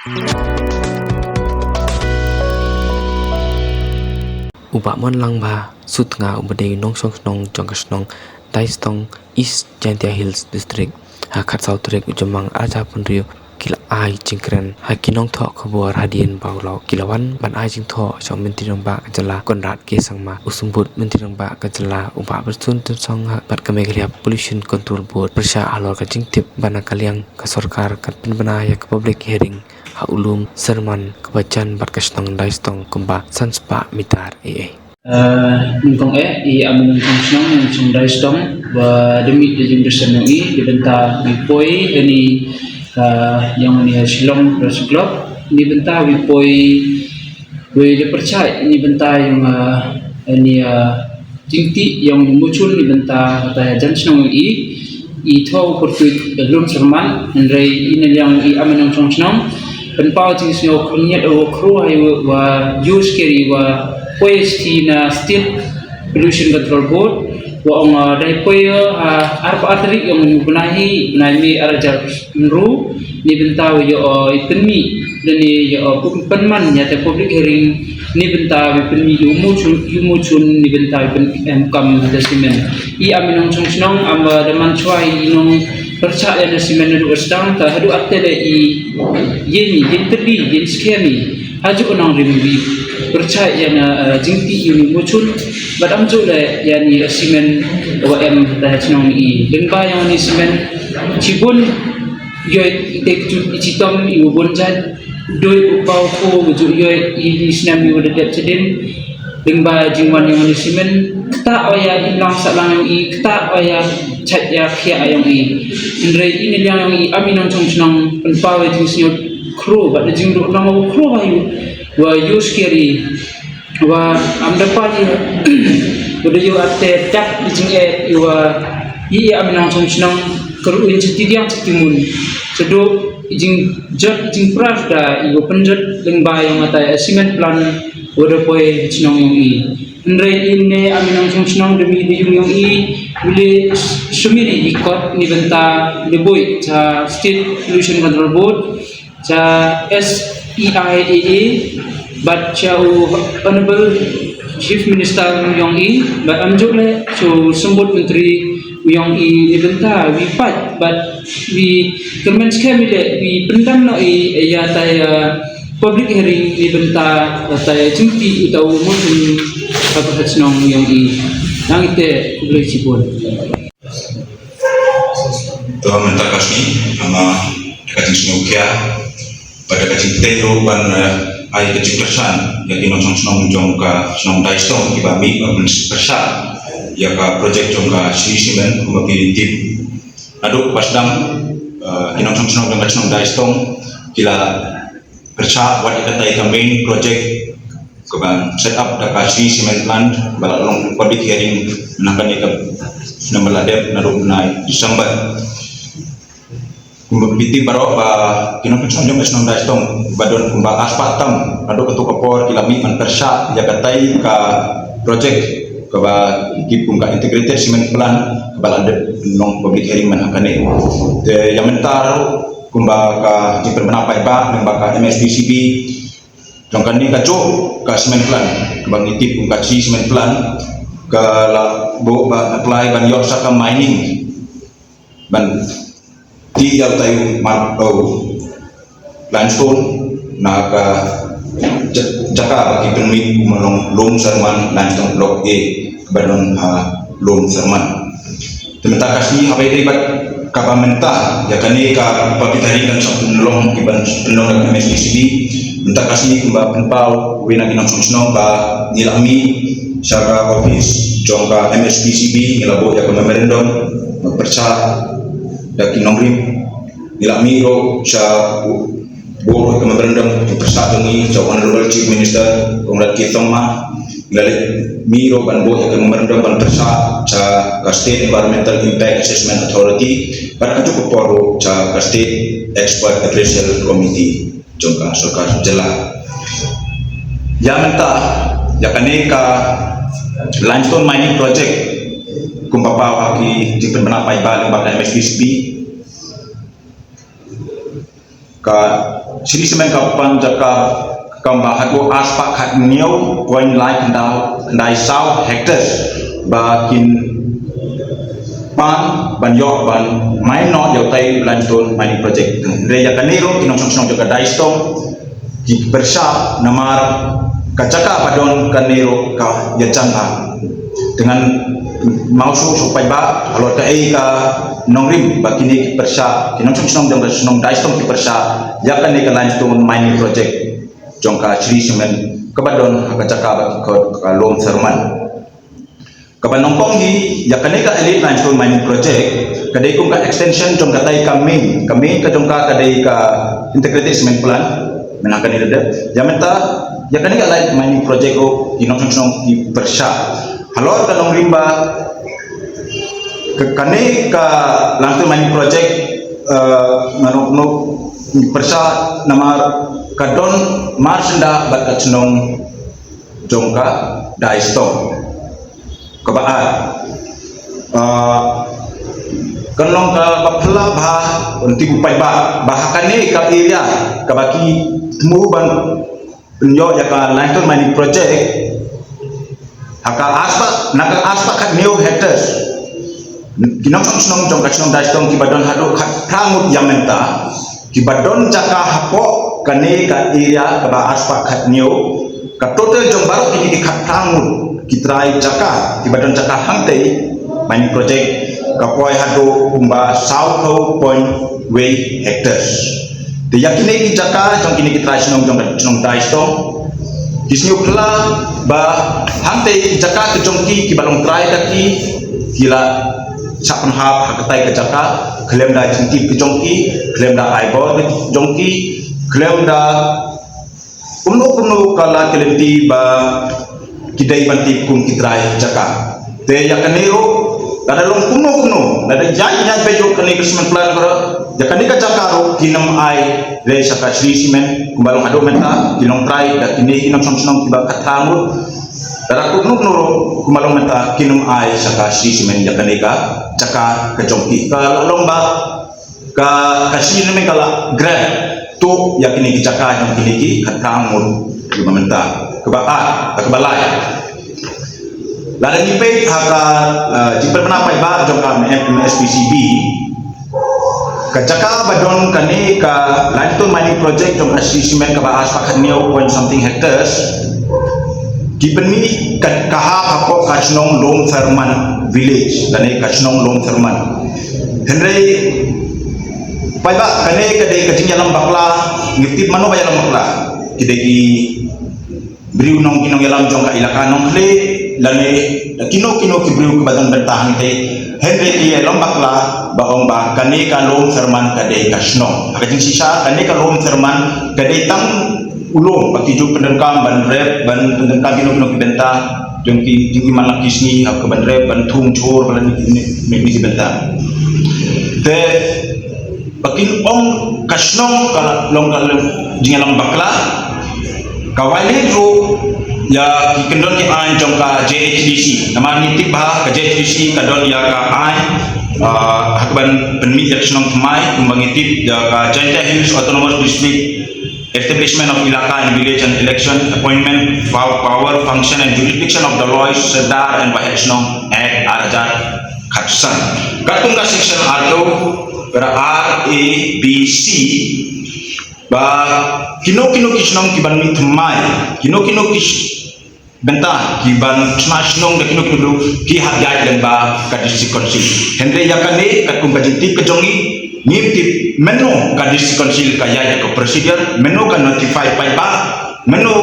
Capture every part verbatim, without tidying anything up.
U Bah Mon Langba Sutnga uba dei u nongshong shnong jong ka shnong Daistong, East Jaintia Hills District, ha khatsaw tarik u Jymmang arhajar arphew hynriew, ki la ai jingkren ha ki nongthoh khubor hadien ba u la, ki la wan ban ai jingthoh sha u Myntri Rangbah ka jylla Conrad K Sangma, u Symbud Myntri Rangbah ka jylla u Bah Prestone Tynsong, ha bad ka Meghalaya Pollution Control Board, pyrshah halor ka jingtip ba na ka liang ka sorkar kan pynbna ïa ka public hearing ha u lum Sermon kaba jan bad ka shnong Daistong kumba san spah mitar ei ei. Eh, nyngkong eh, i Amin Nongchong Shnong, Nongchong Daistong, ba da mih da jingpyrshah jong i, da bynta i poi, da ni, eh, ïong ni Shillong Press Club, ni bynta i poi, wei da pyrshah, ni bynta ïong, eh, ni, eh, jingtih ïong ni muchun ni bynta, kata ïa jan shnong i, i thoh pyrtuit lum Sermon, hynrei i na liang i Amin Nongchong Shnong, pynpaw jingsngew khynñiat u khru ha u wa use carry wa poi sti na State Pollution Control Board, wa ong, ah, dei poi, ah, arphew ar tarik ïong u bnai hi, bnai May arhajar hynriew, ni bynta wa ïoh, ah, i pynmih, lane ïoh, ah, pyn-, pynman ïa te public hearing, ni bynta wa i pynmih ïa u muchun, ïa u muchun, ni bynta wa i pyn-, em, kam te simen. I Amin Nongchong Shnong, am, ah, da man chwa i nongpyrshah ïa na simen naduh sdang, ta haduh ar tarik i, ïa ni, ïa tyrli, ïa skhem i. Hajuh u nongrim wi pyrshah ïa na, eh, jingtih ïa ni muchun, bad am juh leh ïa ni simen wa em ha ta shnong i. Lyngba ïa ni simen, shibun ïoh i te kjut i chitom i wa bun jait, doi u paw ko wa juh ïoh i ni snem i wa da dep chadien. Lyngba jingwan ïa ni simen, kata wa ïa i lang sa lang ïa i, kata wa ïa chait ïa khia ïa i. Hynrei i ni liang ïa i Amin Nongchong Shnong, pynpaw ïa jingsngew khru, bad da jingduh nong wa khru wa ïu, wa use carry. Wa am da pa ni, wa da ïoh ate dak i jingeh i wa i Amin Nongchong Shnong, kyrwin chiti diang chiti mun. Sedu i jingjot i jingpras da i wa pynjot lyngba ïong ata ïa simen plan wa da poi shnong ïong i. Hynrei i ne Amin Nongchong Shnong da mi da ïong ïong i, wili sumiri i kot ni bynta da boi cha State Pollution Control Board, cha S E I A A, bad cha u Honorable Chief Minister u ïong i, bad am juh leh cha u Symbud Myntri u ïong i ni bynta, wi pat, bad wi kyrmen skhem i leh, wi pyndam noh i ïa ta ïa public hearing ni bynta, ta ïa jingtih uta u muchun ha ka shnong u ïong i. Nang ite, khublei shibun. To mynta ka sngi, ama da ka jingsngewkhia, bad da ka jingtei ruh ban, eh, ai ka jingkyrshan ïa ki nongshong shnong jong ka shnong Daistong kiba mih ban pynpyrshah ïa ka projek jong ka Shree Cement kumba phi tip. Naduh ba sdang, eh, ki nongshong shnong jong ka shnong Daistong ki la pyrshah wat ïa katai ka main project kaba set up da ka Shree Cement Plant, ba la long public hearing na kane ka, namar la dep naduh bnai December. Kumba phi tip baroh ba ki nongshong shnong jong ka shnong Daistong ba don kumba arspah tam naduh kato ka por ki la mih ban pyrshah ïa katai ka project kaba tip kum ka integrated cement plant, kaba la dep long public hearing man ha kane. Te ïa mynta ruh kumba ka jingpynbna paidbah lyngba ka M S D C B, jong kane ka juh ka cement plant, kaba ngi tip kum ka Shree Cement Plant, ka la buh ban apply ban ïoh sa ka mining, ban tih ïa utai u mat, oh, limestone na ka ja-, jaka ba ki pynmih kum long Lum Sermon Limestone Block A, kaba don ha Lum Sermon. Te mynta ka sngi haba ïadei bad kaba mynta ïa kane ka public hearing kan sa pynlong, ki ban pynlong da ka M S D C B. Mynta ka sngi kumba pynpaw wei na ki nongshong shnong ba ngi la mih sha ka office jong ka M S D C B, ngi la buh ïa ka memorandum ban pyrshah da ki nongrim. Ngi la mih ruh sha u buh ka memorandum pyrshah jong ngi sha Honorable Chief Minister Conrad K Sangma. Ngi la leit mih ruh ban buh ka memorandum ban pyrshah sha ka State Environmental Impact Assessment Authority, bad ha kajuh ka por ruh sha ka State Expert Appraisal Committee jong ka sorkar jylla. Ïa mynta, ïa kane ka limestone mining project, kumba paw ha ki jingpynbna paidbah lyngba ka M S D C B, ka Shree Cement ka pan jaka kaba haduh arspah khathynñiew point lai khyndai, khyndai saw hectares ba kin pan ban ïoh ban main noh ïa utai u limestone mining project. Hynrei ïa kane ruh ki nongshong shnong jong ka Daistong ki pyrshah namar ka jaka ba don kane ruh ka ïajan bha. Te ngan mawshu shu paidbah halor kaei ka nongrim ba kine ki pyrshah, ki nongshong shnong jong ka shnong Daistong ki pyrshah ïa kane ka limestone mining project jong ka Shree Cement kaba don ha ka jaka ba ki khot ka Lum Thermal. Kaba nyngkong hi ïa kane ka Elite Limestone Mining Project ka dei kum ka extension jong katai ka main, ka main ka jong ka ka dei ka Integrated Cement Plant. Mynta kane da dep ïa mynta ïa kane ka Elite Mining Project ruh ki nongshong shnong ki pyrshah halor ka nongrim ba ka, kane ka Limestone Mining Project, eh, nga nong nong pyrshah namar ka don mar shynda bad ka chnong jong ka Daistong. Kaba ar, ah, kan long kaba phylla bha, un tip u paidbah ba ha kane ka area kaba ki thmu ban pynïoh ïa ka Limestone Mining Project ha ka arspah, na ka arspah khathynñiew hectares. Ki nongshong shnong jong ka shnong Daistong kiba don haduh khatphra ngut ïa mynta kiba don jaka hapoh kane ka area kaba arspah khathynñiew, ka total jong baroh kine ki khatphra ngut ki trai jaka kiba don jaka hangtei mining project ka poi haduh kumba sawphew point wei hectares. Te ïa kine ki jaka jong kine ki trai shnong jong ka shnong Daistong ki sngewphylla ba hangtei ki jaka ki jong ki kiba long trai ka ki ki la shah pynhap ha katai ka jaka khlem da jingtip ki jong ki, khlem da ai bor ki jong ki, khlem da kumno kumno ka la ki lynti ba ki dei ban tip kum ki trai jaka. Te ïa kane ruh lada long kumno kumno, lada ïaid ïaid beit ruh kane ka cement plant ka ruh, ïa kane ka jaka ruh kin ym ai lei sha ka Shree Cement kumba long haduh mynta, ki long trai da kine ki nongshong shnong kiba khatphra ngut. Lada kumno kumno ruh kumba long mynta kin ym ai sha ka Shree Cement ïa kane ka jaka ka jong ki. Ka la long ba ka, ka Shree Cement ka la grant tuh ïa kine ki jaka jong kine ki khatphra ngut kiba mynta. Kaba ar, kaba lai. Lada ngi peit ha ka, eh, jingpynbna paidbah jong ka M S P C B, ka jaka ba don kane ka Limestone Mining Project jong ka Shree Cement kaba arspah khathynñiew point something hectares, ki pynmih ka, ka hap hapoh ka shnong Lum Thermal Village, kane ka shnong Lum Thermal. Hynrei paidbah, kane ka dei ka jingïalam bakla, ngi tip mano ba ïalam bakla. Ki dei ki briew nong, ki nongïalam jong ka ilaka Nongkhlieh lane da kino kino ki briew kiba don bynta hangtei. Hynrei ki ïalam bakla ba ong ba kane ka Lum Thermal ka dei ka shnong. Ha ka jingshisha kane ka Lum Thermal ka dei tang u lum ba ki ju pyndonkam ban rep, ban pyndonkam kino kino ki bynta jong ki, jong ki man la ki sngi ha ka ban rep, ban thung jhur, ban ni ni ni ki bynta. Te ba kin ong ka shnong ka long ka long jingïalam bakla. Ka violate ruh ïa ki kyndon ki aiñ jong ka J H D C. Namar ngi tip ba ka J H D C ka don ïa ka aiñ, ah, ha kaban pynmih ïa ka shnong thymmai, kumba ngi tip ïa ka Jaintia Hills Autonomous District Establishment of Elaka and Village and Election Appointment Pow-, Power Function and Jurisdiction of the Lois Serdar and Wahed Shnong Act ar hajar khatsan. Katkum ka section arto, para R A B C, ba kino kino ki shnong kiban mih thymmai, kino kino ki sh-, bynta kiban shna shnong da kino kino ki hap ïaid lyngba ka District Council. Hynrei ïa kane katkum ka jingtip ka jong ngi, ngim tip mynno ka District Council ka ïaid ïa ka procedure, mynno ka notify paidbah, mynno,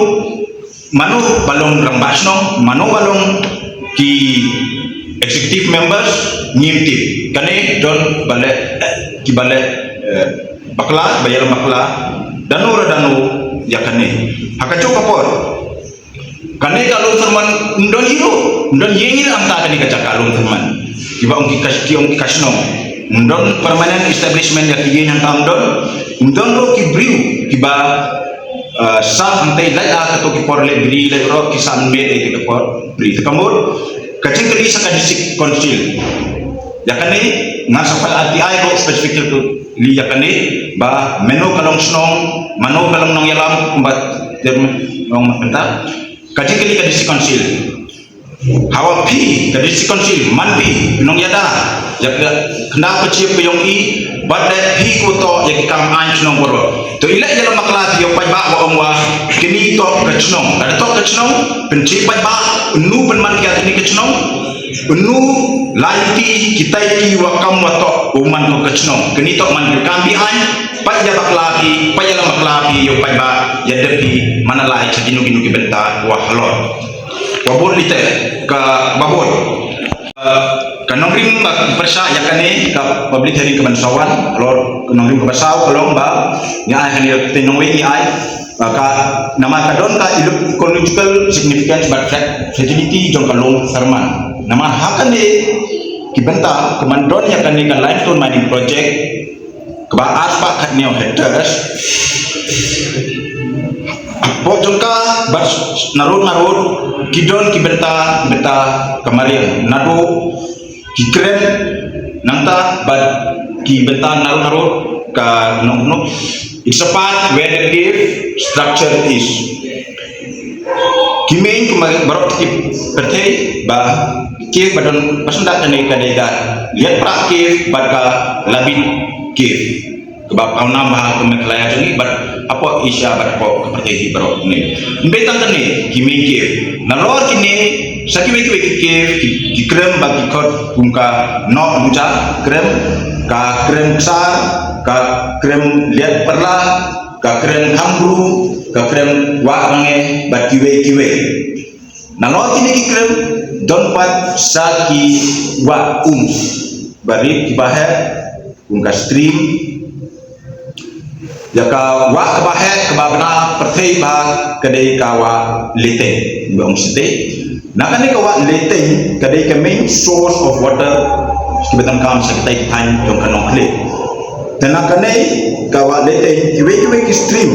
mano ba long rangbah shnong, mano ba long ki executive members, ngim tip. Kane don ba leh, eh, kiba leh, eh, bakla, ba ïalam bakla da no re da no ïa kane. Ha kajuh ka por, kane ka Lum Thermal ym don hi ruh, ym don ïing hi ruh hangta kane ka jaka Lum Thermal. Kiba ong ki ka, ki ong ki ka shnong, ym don permanent establishment ïa ki ïing hangta, ym don, ym don ruh ki briew kiba, eh, sah hangtei lait, ah, kato ki por leit bri leit rok ki sah mynmiet ïa kato ki por bri. Te ka mut ka jingkylli sha ka District Council, Ïa kane ngan sa pynlong R T I ko specifically ïa kane ba mano ka long shnong, mano ka long nongïalam kumba ter nong mynta. Ka jingkylli ka District Council. Hawa phi ka District Council man phi nongïada ïa ka khyndaw ka jingim ka jong i bad leh phi ko to ïa ki kam aiñ shnong baroh. To i leh ïa la bakla phi ïa u paidbah wa ong wa kini to ka shnong. Lada to ka shnong pynchih paidbah, nu pynman ïa kini ka shnong. Unu lai ti kitai ki wa kam wa tok u man ko ka chnong. Kini tok man ka kam bi ai. Pat ïa bakla phi, pat ïa la bakla phi, ïa pat ba ïa dep phi, mana lai cha kinu kinu ki bynta wa halor. Wa bud lite ka ba bud. Eh, ka nongrim ba pyrsa ïa kane ka public hearing ka ban sawan halor ka nongrim ka ba saw ka long ba ngi ai hani te nongwei ngi ai. Ka namar ka don ka ecological significance bad fragility jong ka lum Therman. Namar ha kane ki bynta ka man don ïa kane ka limestone mining project kaba arspah khatnïaw hectares. Hapoh jong ka bad narud narud ki don ki bynta bynta ka mariang naduh ki krem nangta bad ki bynta narud narud ka nong nong. It's a part where the cave structure is. Ki main ki ma-, baroh ki pyrthei ba cave ba don ba senda kane ka dei ka Liatprah cave bad ka Labit cave. Kaba kaunam ba ha ka Meghalaya jong ngi bad hapoh Asia bad hapoh ka pyrthei hi baroh ni. Ym dei tang kane ki main cave. Nalor kine sa kiwei kiwei ki cave ki, ki krem ba ki khot kum ka Noh Luja krem, ka krem Ksar, ka krem Liatpyrla, ka krem Khambru, ka krem Wah Range bad kiwei kiwei. Nalor kine ki krem don pat sa ki wah um barit kiba heh kum ka stream. Ïa ka wah kaba heh kaba bna pyrthei ba ka dei ka wah Leiteiñ ba ong sdei. Na kane ka wah Leiteiñ ka dei ka main source of water kiba donkam sa kitai ki thaiñ jong ka Nongkhlieh. Te na kane ka wah Leiteiñ kiwei kiwei ki stream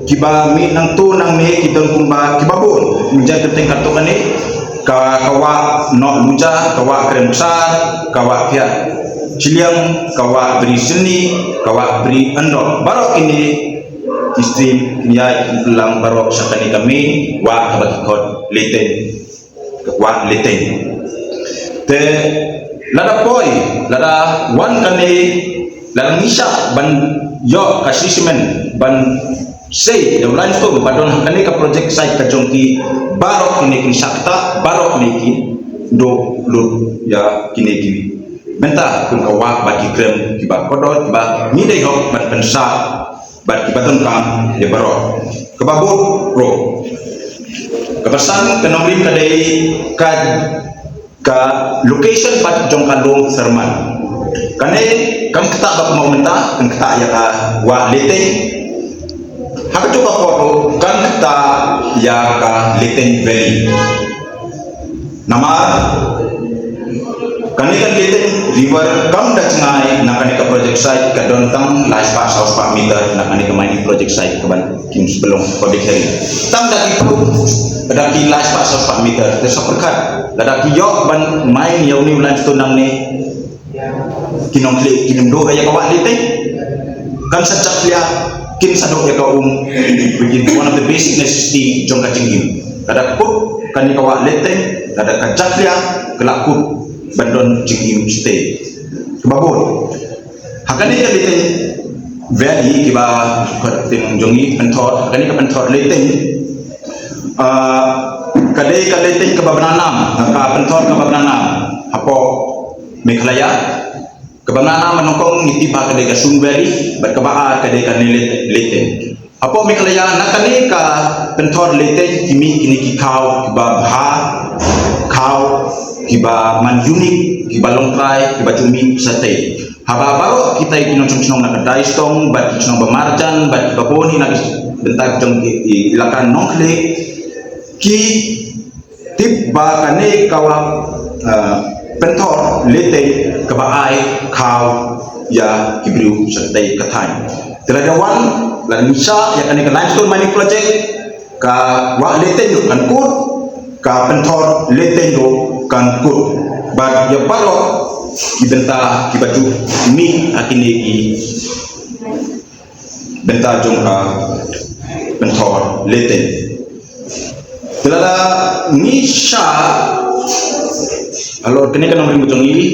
kiba mih nangto nangne ki don kumba kiba bun. Mynjur kyrteng katto kane ka, ka wah Noh Luja, ka wah Krem Ksar, ka wah Phiah Chiliang, ka wah Bri Sylni, ka wah Bri Yndoh. Baroh kine ki stream kin ïaid kin kyllon baroh sha kane ka main wah kaba ki khot Leiteiñ, ka wah Leiteiñ. Te lada poi, lada wan kane, lada ngi shah ban ïoh ka shisien ban sei ïa u limestone ba don ha kane ka project site ka jong ki, baroh kine kin shah ktah, baroh kine kin duh lut ïa kine ki bynta kum ka wah bad ki krem kiba kordor kiba ngi dei hok ban pynsah bad kiba donkam ïa baroh. Kaba bud ruh. Kaba san ka nongrim ka dei ka, ka location pat jong ka lum Therman. Kane kam ktah ba kumba mynta, kam ktah ïa ka wah Leiteiñ. Ha kajuh ka por ruh kam ktah ïa ka Leiteiñ Valley. Namar kane ka Leiteiñ River kam da jngai na kane ka project site ka don tang lai spah saw spah meter na kane ka mining project site ka ban kin sbelong public hearing. Tang da ki proof da ki lai spah saw spah meter te sa pyrkhat lada ki ïoh ban mine ïa une u limestone nangne. Ki Nongkhlieh kin ym duh ïa ka wah Leiteiñ. Kan sa jakhlia kin sa duh ïa ka um, which is one of the basic necessity jong ka jingim. Lada kut kane ka wah Leiteiñ, lada ka jakhlia ka la kut ban don jingim shatei. Kaba bud. Ha kane ka Leiteiñ Valley kiba ka ting jong ngi pynthor, ha kane ka pynthor Leiteiñ. Ah, ka dei ka Leiteiñ kaba bna nam, ka pynthor kaba bna nam hapoh Meghalaya. Kaba bna nam ba nyngkong ngi tip ba ka dei ka Sung Valley, bad kaba ar ka dei kane Leit-, Leiteiñ. Hapoh Meghalaya na kane ka pynthor Leiteiñ ki mih kine ki khaw kiba bha, khaw kiba man unique, kiba long trai, kiba ju mih shatei. Haba baroh kitai ki nongshong shnong na ka Daistong bad ki shnong ba marjan bad kiba bun hi na ki bynta jong ki, i, ilaka Nongkhlieh ki tip ba kane ka wah, ah, pynthor Leiteiñ kaba ai khaw ïa ki briew shatei ka thaiñ. Te lada wan lada ngi shah ïa kane ka limestone mining project, ka wah Leiteiñ ruh kan kut, ka pynthor Leiteiñ ruh kan kut. Bad ïa baroh ki bynta kiba ju mih ha kine ki bynta jong ka pynthor lehse. Te lada ngi sha halor kane ka nongrim jong ngi,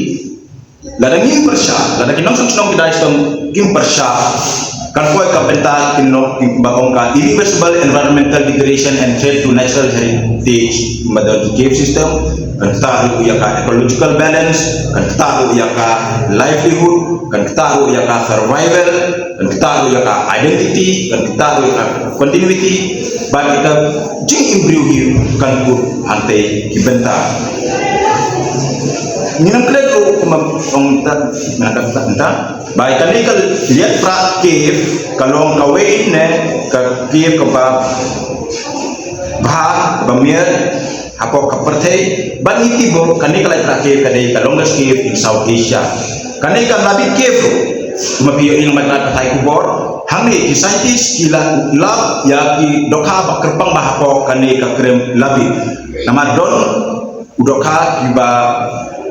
lada ngim pyrshah, lada ki nongshong shnong ki dai shnong kim pyrshah, kan poi ka bynta ki nong, ba ong ka irreversible environmental degradation and threat to natural heritage, kumba don ki cave system, kan ktah ruh ïa ka ecological balance, kan ktah ruh ïa ka livelihood, kan ktah ruh ïa ka survival, kan ktah ruh ïa ka identity, kan ktah ruh ïa ka continuity, bad ïa ka jingim briew hi kan kut hangtei ki bynta. Ngi nang klet ruh kumba ong ta, nang kata ta. Ba ïa kane ka Liatprah Cave ka long kawei na ka cave kaba bha, kaba miat hapoh ka pyrthei. Bad ngi tip ba kane ka Liatprah Cave ka dei ka longest cave in South Asia. Kane ka Labi Cave ruh, kumba phi ïohi lyngba ki lad pathai khubor, hangne ki scientist ki la lap ïa ki dohkha ba kyrpang bha hapoh kane ka krem Labi. Namar don u dohkha kiba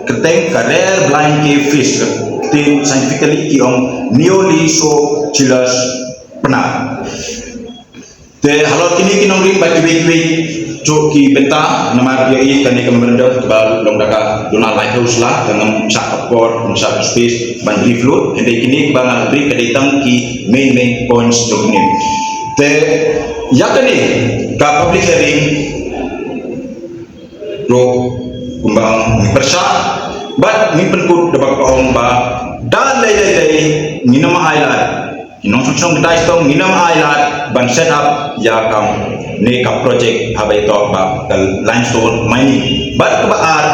kyrteng ka rare blind cave fish, ka ktien scientifically ki ong Neolissochilus pna. Te halor kine ki nongrim bad kiwei kiwei jong ki bynta, namar ïohi kane ka memorandum kaba long da ka Donald Lighthouse la, ka ngam shah ka por, ngam shah ka space ban brief lut. Hynrei kine kiba nga la brief ka dei tang ki main main points jong kine. Te ïa kane ka public hearing ruh kumba ong ngi pyrshah bad ngi pynkut da ba ka ong ba da lei lei lei ngin ym ailad, ki nongshong shnong ki dai shnong ngin ym ailad ban set up ïa kane ka project haba ïatoh ba ka limestone mining. Bad kaba ar,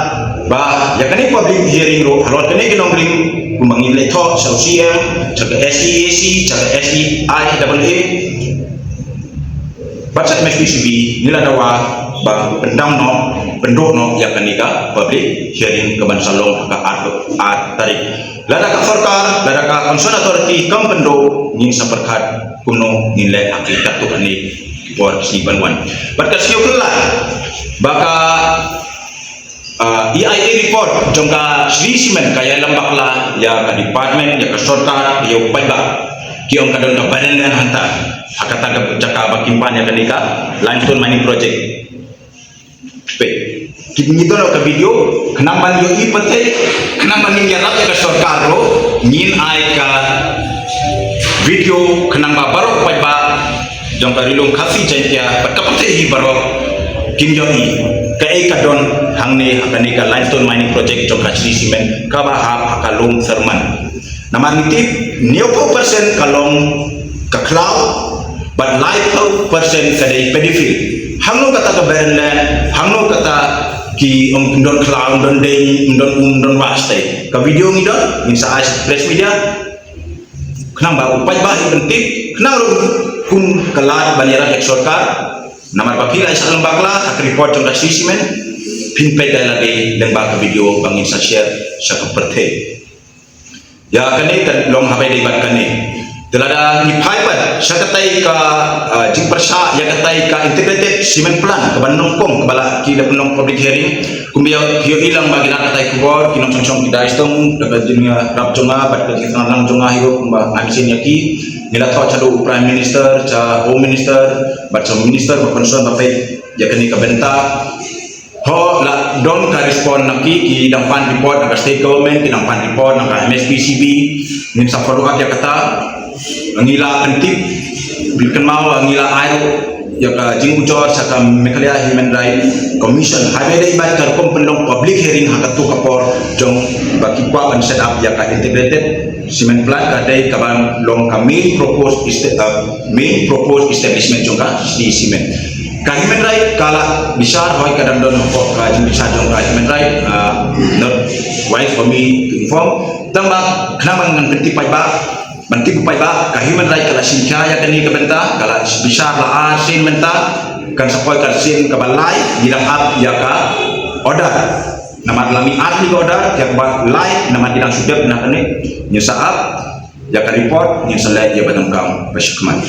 ba ïa kane public hearing ruh halor kane ki nongrim kumba ngi la ïathoh sha u C M, sha ka S E A C, sha ka S E I A A, bad sha M S P C B, ngi la dawa ba pyndam noh, pynduh noh ïa kane ka public hearing kaban sa long ha ka ar, ar tarik. Lada ka sorkar, lada ka concerned authority kam pynduh, ngin sa pyrkhat kumno ngin leh ha ki katto katne ki por ki sngi ban wan. Bad ka sngewthuh lah ba ka Ah, E I A report jong ka Shree Cement ka ïalam bakla ïa ka department, ïa ka sorkar, ïa u paidbah. Ki ong ka don ka barren land hangta ha kata ka jaka ba kim pan ïa kane ka limestone mining project. Peit, ngi don ka video, khnang ban ïohi pyrthei, khnang ban ngin ïarap ïa ka sorkar ruh, ngin ai ka video khnang ba baroh paidbah jong ka Ri Lum Khasi Jaiñtia bad ka pyrthei hi baroh kin ïohi kaei ka don hangne ha kane ka limestone mining project jong ka Shree Cement kaba hap ha ka Lum Therman. Namar ngi tip hynñiewphew percent ka long ka khlaw bad laiphew percent ka dei paddy field. Hangno kata ka barren land, hangno kata ki ym don khlaw, ym don ding, ym don um, ym don wah shatei. Ka video ngi don, ngin sa ai sha press media. Khnang ba u paidbah hi ban tip, khnang ruh kum ka lad ban ïarap ïa ka sorkar. Namar ba phi la ïa sah lyngba bakla ha ka report jong ka Shree Cement, phin peit da lade lyngba ka video ba ngin sa share sha ka pyrthei. Ïa kane ka long haba ïadei bad kane. Te lada ngi phai pat sha katai ka, ah, jingpyrshah ïa katai ka integrated cement plant kaba nyngkong kaba la ki la pynlong public hearing. Kumba ïa, ïohi lang ba ki lad pathai khubor, ki nongshong shnong ki dai shnong, da ka jingïarap jong nga bad ka jingïatreilang jong nga hi ruh kumba nga mynsiem ïa ki. Ngi la thoh shaduh u Prime Minister, sha Home Minister bad sha u Minister ba concern ba peit ïa kane ka bynta. Ho la don ka respond na ki, ki dang pan report na ka state government, ki dang pan report na ka M S P C B. Ngin sa follow up ïa kata. Ngi la pyntip, phi kynmaw, ngi la ai ruh ïa ka jingujor sha ka Meghalaya Human Rights Commission. Haba ïadei bad ka rukom pynlong public hearing ha katu ka por jong ba ki kwah ban set up ïa ka integrated cement plant, ka dei kaban long ka main proposed esta-, uh, main proposed establishment jong ka Shree Cement. Ka Human Right ka la bishar, hooid ka dang don hapoh ka jingbishar jong ka Human Right, uh, not wise for me to inform. Tang ba khnang ban ngan pyntip paidbah, ban tip u paidbah, ka Human Right ka la shim khia ïa kane ka bynta, ka la bishar la ar sien mynta, kan sa poi ka sien kaba lai, ngi dang ap ïa ka order. Namar la mih ar tylli ka order, ïa kaba lai, namar ngi dang shu dep na kane, ngin sa ap ïa ka report, ngin sa leh ïa ba donkam. Ba shikmat.